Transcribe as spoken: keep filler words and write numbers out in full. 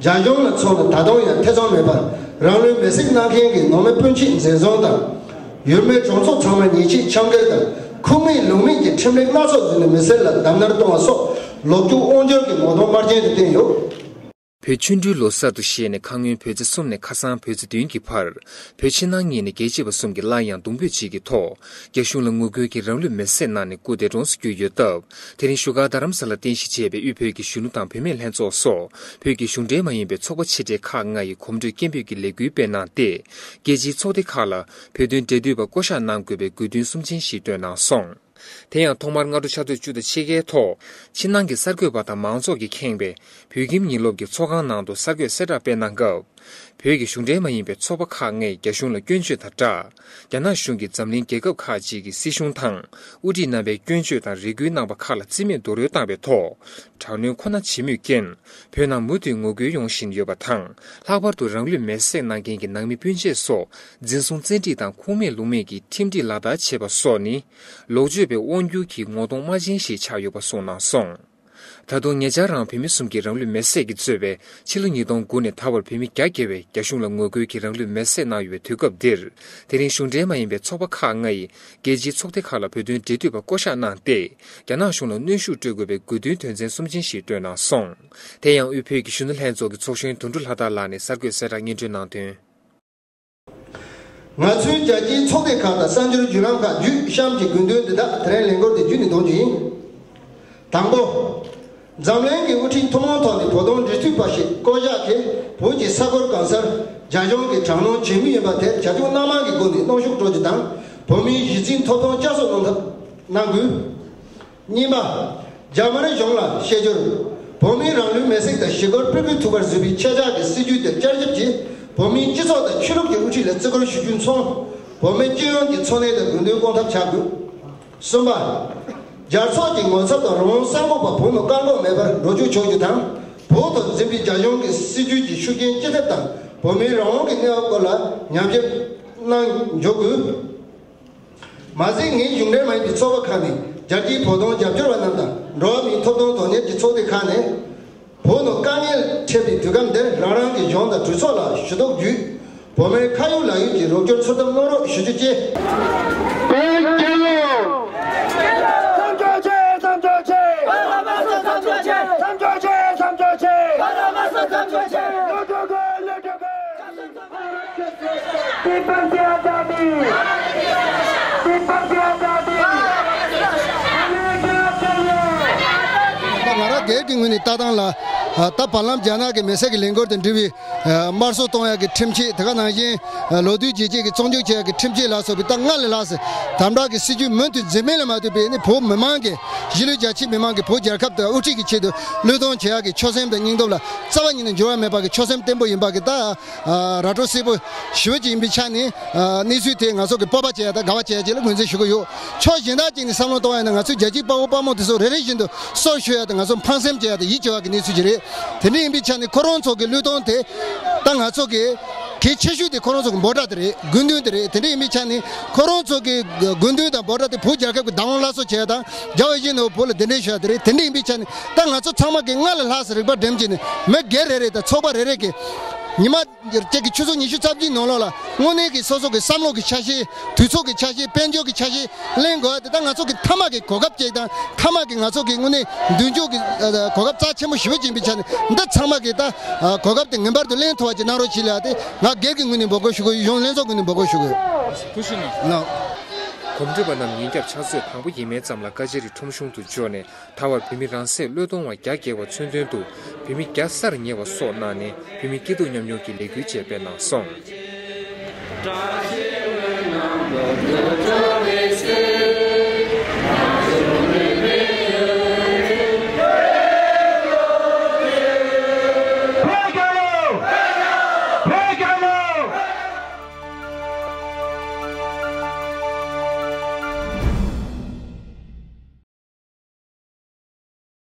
རྒྱ་གཞུང་ལ་མཚོན་ན་ད་དུང་ཡང་ཐེ་ཚོམ་མེད་པར་རང་ལུས་མེར་སྲེག་གནང་མཁན་གྱི་ནང་མི་སྤུན་མཆེད་འཛིན་བཟུང་དང་། ཡུལ་མི་གྲོང་ཚོ་ཚང་མ་ཉེས་ཆད་ཆམ་འགེལ་དང་ཁུངས་མེད་ལུང་མེད་ཀྱི་ཁྲིམས་རིགས་སྣ་ཚོགས་འཛིན་ནས་མི་སེར་ལ་བསྡམས་ནར་གཏོང་བ་སོགས་ལོ་རྒྱུས་དབང་སྒྱུར་གྱི་ངོ་གདོང་དམར་རྗེན་དུ་བསྟན་ཡོད། བོད་ཆུ་འབྲུའི་ལོ་གསར་དུ་བཞེས་ནས་ཁ་སྔོན་བོད་ཚེས་གསུམ་ནས་ཁ་སང་བོད་ཚེས་བདུན་གྱི་བར། བོད་ཕྱི་ནང་གཉིས་ནས་རྒྱལ་གཅེས་པ་གསུམ་གྱིས་སླར་ཡང་གདུང་འབོད་བྱེད་ཀྱི་ཐོག་རྒྱ་གཞུང་ལ་ངོ་རྒོལ་གྱིས་རང་ལུས་མེར་སྲེག་གནང་ནས་སྐུ་འདས་གྲོངས་སུ་གྱུར་ཡོད་སྟབས། དེ་རིང་བཞུགས་སྒར་རྡ་རམ་ས་ལར་རྟེན་གཞི་བྱས་པའི་དབུས་བོད་ཀྱི་གཞོན་ནུ་དང་བུད་མེད་ལྷན་ཚོགས་སོགས་བོད་ཀྱི་གཞུང་འབྲེལ་མ་ཡིན་པའི་ཚོགས་པ་ཆེ་གྲས་ཁག་ལྔ་ཡིས་གོམ་བགྲོད་སྐད་འབོད་ཀྱི་ལས་འགུལ་སྤེལ་གནང་སྟེ། རྒྱལ་སྤྱིའི་ཚོགས་སྡེ་ཁག་ལ་བོད་དོན་འབྲེལ་མཐུད་པ་བསྐོ་གཞག་གནང་དགོས་པའི་དགོས་འདུན་གསུང་ཆེན་ཞིག་བཏོན་གནང་སོང་། དེ་ཡང་ཐོག་མར་སྔ་དྲོ་ཆུ་ཚོད་བཅུ་དང་ཕྱེད་ཀའི་ཐོག་ཕྱི་ནང་གི་གསར་འགོད་པ་དང་མང་ཚོགས་ཀྱིས་ཁེངས་པའི་བོད་ཁྱིམ་ཉིན་སློབ་ཀྱི་ཚོགས་ཁང་ནང་དུ་གསར་འགོད་གསལ་བསྒྲགས་སྤེལ་གནང་སྐབས། བོད་ཀྱི་གཞུང་འབྲེལ་མ་ཡིན་པའི་ཚོགས་པ་ཁག་ལྔས་རྒྱ་གཞུང་ལ་སྐྱོན་བརྗོད་དང་སྦྲགས། རྒྱ་ནག་གཞུང་གིས་འཛམ་གླིང་རྒྱལ་ཁབ་ཁག་ཅིག་གི་སྲིད་གཞུང་དང་དབུ་ཁྲིད་རྣམ་པའི་སྐྱོན་བརྗོད་དང་རེ་སྐུལ་གནང་པ་ཁག་ལ་རྩིས་མེད་རྡོག་རོལ་བཏང་བའི་ཐོག་དྲག་གནོན་ཁོ་ན་བྱེད་མུས་རྐྱེན། བོད་ནང་མུ་མཐུད་ངོ་རྒོལ་ཡོང་བཞིན་ཡོད་པ་དང་། ལྷག་པར་དུ་རང་ལུས་མེར་སྲེག་གནང་མཁན་གྱི་ནང་མི་སྤུན་མཆེད་སོགས་འཛིན་བཟུང་བཙན་ཁྲིད་དང་ཁུངས་མེད་ལུང་མེད་ཀྱི་ཁྲིམས་སྒྲིག་ལག་བསྟར་བྱེད་པ་སོགས་ནི། ལོག་སྤྱོད་པའི་དབང་སྒྱུར་གྱི་ངོ་གདོང་དམར་རྗེན་ཞིག་ཆགས་ཡོད་པ་གསུངས་གནང་སོང་། ད་དུང་ཉེ་ཆར་རང་བོད་མི་གསུམ་གྱིས་རང་ལུས་མེར་སྲེག་གིས་གཙོས་པའི་ཕྱི་ལོ་ཉིས་སྟོང་དགུ་ནས་ད་བར་བོད་མི་བརྒྱ་བརྒལ་བས་རྒྱ་གཞུང་ལ་ངོ་རྒོལ་གྱིས་རང་ལུས་མེར་སྲེག་གནང་ཡོད་པའི་དུས་སྐབས་འདིར། དེ་རིང་གཞུང་འབྲེལ་མ་ཡིན་པའི་ཚོགས་པ་ཁག་ལྔ་ཡིས་རྒྱལ་སྤྱིའི་ཚོགས་སྡེ་ཁག་ལ་བོད་དོན་འབྲེལ་མཐུད་པ་བསྐོ་གཞག་གནང་སྟེ། རྒྱ་ནག་གཞུང་ལ་གནོན་ཤུགས་སྤྲོད་དགོས་པའི་དགོས་འདུན་དོན་ཚན་གསུམ་ཅན་ཞིག་བཏོན་གནང་སོང་། དེ་ཡང་དབུས་བོད་ཀྱི་གཞོན་ནུ་ལྷན་ཚོགས་ཀྱི་ཚོགས་གཞོན་དོན་གྲུབ་ལྷ་དར་ལགས་ནས་གསར་འགོད་གསལ་བསྒྲགས་སྙན་སྒྲོན་གནང་དོན། ང་ཚོའི་རྒྱལ་སྤྱིའི་ཚོགས་སྡེ་ཁག་དང་གསར་འགྱུར་བརྒྱུད་ལམ་ཁག་བརྒྱུད་གཤམ་གྱི་དགོས་འདུན་འདི་དག་དེ་རིང་ལས་འགུལ་འདི་བརྒྱུད་ནས་གཏོང་རྒྱུ་ཡིན། དང་པོ། འཛམ་གླིང་གི་དབུ་ཁྲིད་ཐུན་མོང་ཐོག་ནས་བོད་དོན་འབྲེལ་མཐུད་པ་ཞིག་བསྐོ་གཞག་གིས་བོད་ཀྱི་ས་ཁུལ་གང་སར་རྒྱ་གཞུང་གིས་དྲག་གནོན་བྱེད་མུས་ཡིན་པ་དེར་བྱ་སྤྱོད་སྣ་མང་གི་སྒོ་ནས་གནོན་ཤུགས་སྤྲོད་རྒྱུ་དང་། བོད་མིའི་གཞི་རྩའི་ཐོབ་ཐང་བསྐྱར་གསོ་གནང་ཐབས་གནང་དགོས། གཉིས་པ། རྒྱ་དམར་གཞུང་ལ་བཤད་རྒྱུར། བོད་མིའི་རང་ལུས་མེར་སྲེག་དང་ཞི་རྒོལ་སྤྲོད་འབུལ་ཐུབ་པར་བཟོས་པའི་ཆེད་བཞག་གི་སྲིད་ཇུས་དེར་བསྐྱར་ཞིབ་ཀྱིས་བོད་མིའི་སྤྱི་ཚོགས་དང་ཆོས་ལུགས་ཀྱི་དབུ་ཁྲིད་ལ་བརྩི་བཀུར་ཞུ་རྒྱུ་མཚོན། བོད་མི་སྤྱི་ཡོངས་ཀྱི་འཚོ་གནས་དང་དགོས་འདུན་སྐོང་ཐབས་བྱ་དགོས། གསུམ་པ། རྒྱལ་ཚོགས་ཀྱི་ངོ་ཚབ་དང་རང་དབང་གསར་འགོད་པ་བོད་ནང་བཀག་འགོག་མེད་པར་འགྲོ་སྐྱོད་ཆོག་རྒྱུ་དང་། བོད་དུ་འཛིན་པའི་རྒྱ་གཞུང་གི་སྲིད་ཇུས་ཀྱི་ཤུགས་རྐྱེན་ཅི་ཐེབས་དང་བོད་མིའི་རང་དབང་གི་གནས་བབ་སྐོར་ལ་ཉམས་ཞིབ་གནང་འཇུག་དགོས། མ་ཟད་ངའི་གཞུང་འབྲེལ་མ་ཡིན་པའི་ཚོགས་པ་ཁག་ནས་རྒྱལ་སྤྱིའི་བོད་དོན་རྒྱབ་སྐྱོར་བ་རྣམས་དང་འགྲོ་བ་མིའི་ཐོབ་ཐང་དོན་གཉེར་གྱི་ཚོགས་སྡེ་ཁག་ནས་བོད་ནང་དཀའ་ངལ་འཕྲད་པའི་དུས་སྐབས་འདིར་རང་རང་གི་གཞུང་དང་གྲོས་ཚོགས་ལ་ཞུ་གཏུག་བརྒྱུད་བོད་མིར་ཁ་ཡོད་ལག་ཡོད་ཀྱི་རོགས་སྐྱོར་ཚུལ་ཐབས་གནང་རོགས་ཞུ་རྒྱུ་བཅས། བོད་རྒྱལ་ལོ། བསམ་བརྗོད་ཆེ། བསམ་བརྗོད་ཆེ། བསམ་བརྗོད་ཆེ། བསམ་བརྗོད་ཆེ། བསམ་བརྗོད་ཆེ། བསམ་བརྗོད་ཆེ། བསམ་བརྗོད་ཆེ། བསམ་བརྗོད་ཆེ། ད་ང་རང་སྒེར་གྱི་ངོས་ནས་ལྟ་སྟངས་ལ། ད་བར་ལམ་རྒྱ་ནག་གི་མེ་སེར་གྱི་ལས་འགུལ་དང་འབྲེལ་བའི་དམར་གསོད་གཏོང་ཡག་གི་ཁྲིམས་ཆད། དེ་ག་ནང་བཞིན་ལོ་དུས་རྗེས་ཆད་ཀྱི་བཙོན་འཇུག་བྱེད་ཡག་གི་ཁྲིམས་ཆད་ལ་སོགས་པའི་ད་སྔར་ལས་ལྷག་ཙམ་དམ་དྲག་གི་སྲིད་ཇུས་མུ་མཐུད་འཛིན་མིན་ལ་མ་ལྟོས་པའི་ནི་བོད་མི་མང་གི་གཞིས་ལུས་རྒྱ་ཆེ་མི་མང་གི་བོད་རྒྱལ་ཁབ་དང་དབུ་ཁྲིད་ཀྱི་ཆེད་དུ་བློས་གཏོང་བྱེད་ཡག་གི་ཆོད་སེམས་དང་སྙིང་སྟོབས་ལ་རྩ་བ་ཉིད་ནས་འགྱུར་བ་མེད་པ་གི་ཆོད་སེམས་བརྟན་པོ་ཡིན་པ་གི་ད། ར་སྤྲོད་གསལ་པོ་ཞེ་པོ་ཅིག་ཡིན་པའི་ཆ་ནས། གནས་ཚུལ་དེ་ང་ཚོ་གི་སྤོབས་པ་བྱེད་ཡ་དང་དགའ་བ་བྱེད་ཡ་ཅིག་ལ་ངོས་འཛིན་ཞུ་གི་ཡོད། ཕྱོགས་གཞན་དག་ཅིག་ནས་བསམ་བློ་གཏོང་ཡ་ན་ང་ཚོའི་རྒྱལ་གཅེས་དཔའ་བོ་དཔའ་མོ་དེ་ཚོ་རེ་རེ་བཞིན་དུ་སྲོག་ཤོར་ཡ་དང་ང་ཚོ་ཕངས་སེམས་བྱེད་ཡ་དང་ཡིད་སྐྱོ་བ་གི་གནས་ཚུལ་ཅིག་རེད། དེ་འདྲ་ཡིན་པའི་ཆ་ནས་ཁོ་རང་ཚོ་གི་བློས་གཏོང་དེ་ད་ང་ཚོ་གི་གལ་ཆེ་ཤོས་དེ་ཁོ་རང་ཚོ་གི་འབོད་སྒྲ་དེ་རེད། དགོས་འདུན་དེ་རེད། དེ་འདྲ་ཡིན་པའི་ཆ་ནས་ཁོ་རང་ཚོ་གི་དགོས་འདུན་དང་འབོད་སྒྲ་དེ་བོད་རྒྱལ་ཁབ་ཀྱི་བདག་དབང་སླར་གསོ་བྱེད་ཡ་དང་རྒྱལ་བ་ཡིད་བཞིན་ནོར་བུ་བོད་ལ་གདན་འདྲེན་ཞུ་ཡ་དེ་རེད། དེ་འདྲ་ཡིན་པའི་ཆ་ནས་ད་ང་ཚོ་ཚང་མ་གི་སྔར་ལས་ལྷག་ཙམ་རིག་པ་སྒྲིམ་བྱས་ནས་མི་སྒེར་རེ་རེ་དང་ཚོགས་པ་རེ་རེ་གི་ཉི་མ་གཅིག་གི་ཆུ་ཚོད་ཉི་ཤུ་རྩ་བརྒྱད་ནང་ལོགས་ལ་དངོས་གནས་ཀྱི་སོ་སོ་གི་བསམ་བློ་གི་ཆ་ཤས། དུས་ཚོད་ཀྱི་ཆ་ཤས། དཔལ་འབྱོར་གྱི་ཆ་ཤས་ལེན་དགོས་ཡ་དེ་ད་ང་ཚོ་གི་མཐའ་མ་གི་གོ་སྐབས་ཅིག་དང་མཐའ་མ་གི་ང་ཚོ་གི་དངོས་གནས་མདུན་སྐྱོད་ཀྱི་གོ་སྐབས་རྩ་ཆེན་པོ་ཞེ་པོ་ཅིག་ཡིན་པའི་ཆ་ནས་འདི་ཚང་མ་གི་ད་གོ་སྐབས་དེ་ངེས་པར་དུ་ལེན་ཐུབ་པ་ཅིག་གནང་རོགས་བྱེད་ལ་དེ་ང་སྒེར་གྱི་ངོས་ནས་འབོད་སྐུལ་ཞུ་གི་ཡོད། གཞུང་ལྷན་ཚོགས་ངོས་ནས་འབོད་སྐུལ་ཞུ་གི་ཡོད། ཐུགས་རྗེ་གནང་། གོམ་བགྲོད་པ་རྣམས་ཉིན་རྒྱབ་ཕྱག་ཚོད་དང་པོ་ཡས་མས་ཙམ་ལ་ཀ་ཅ་རི་ཁྲོམ་གཞུང་དུ་འབྱོར་ནས། ད་བར་བོད་མི་རང་སྲེག་བློས་གཏོང་བ་བརྒྱ་བརྒལ་བ་མཚོན་དོན་དུ་བོད་མི་བརྒྱ་སར་ཉེ་བ་སོགས་གནང་ནས་བོད་མི་སྐྱིད་སྡུག་མཉམ་མྱོང་གི་ལས་འགུལ་བཅས་སྤེལ་གནང་སོང་།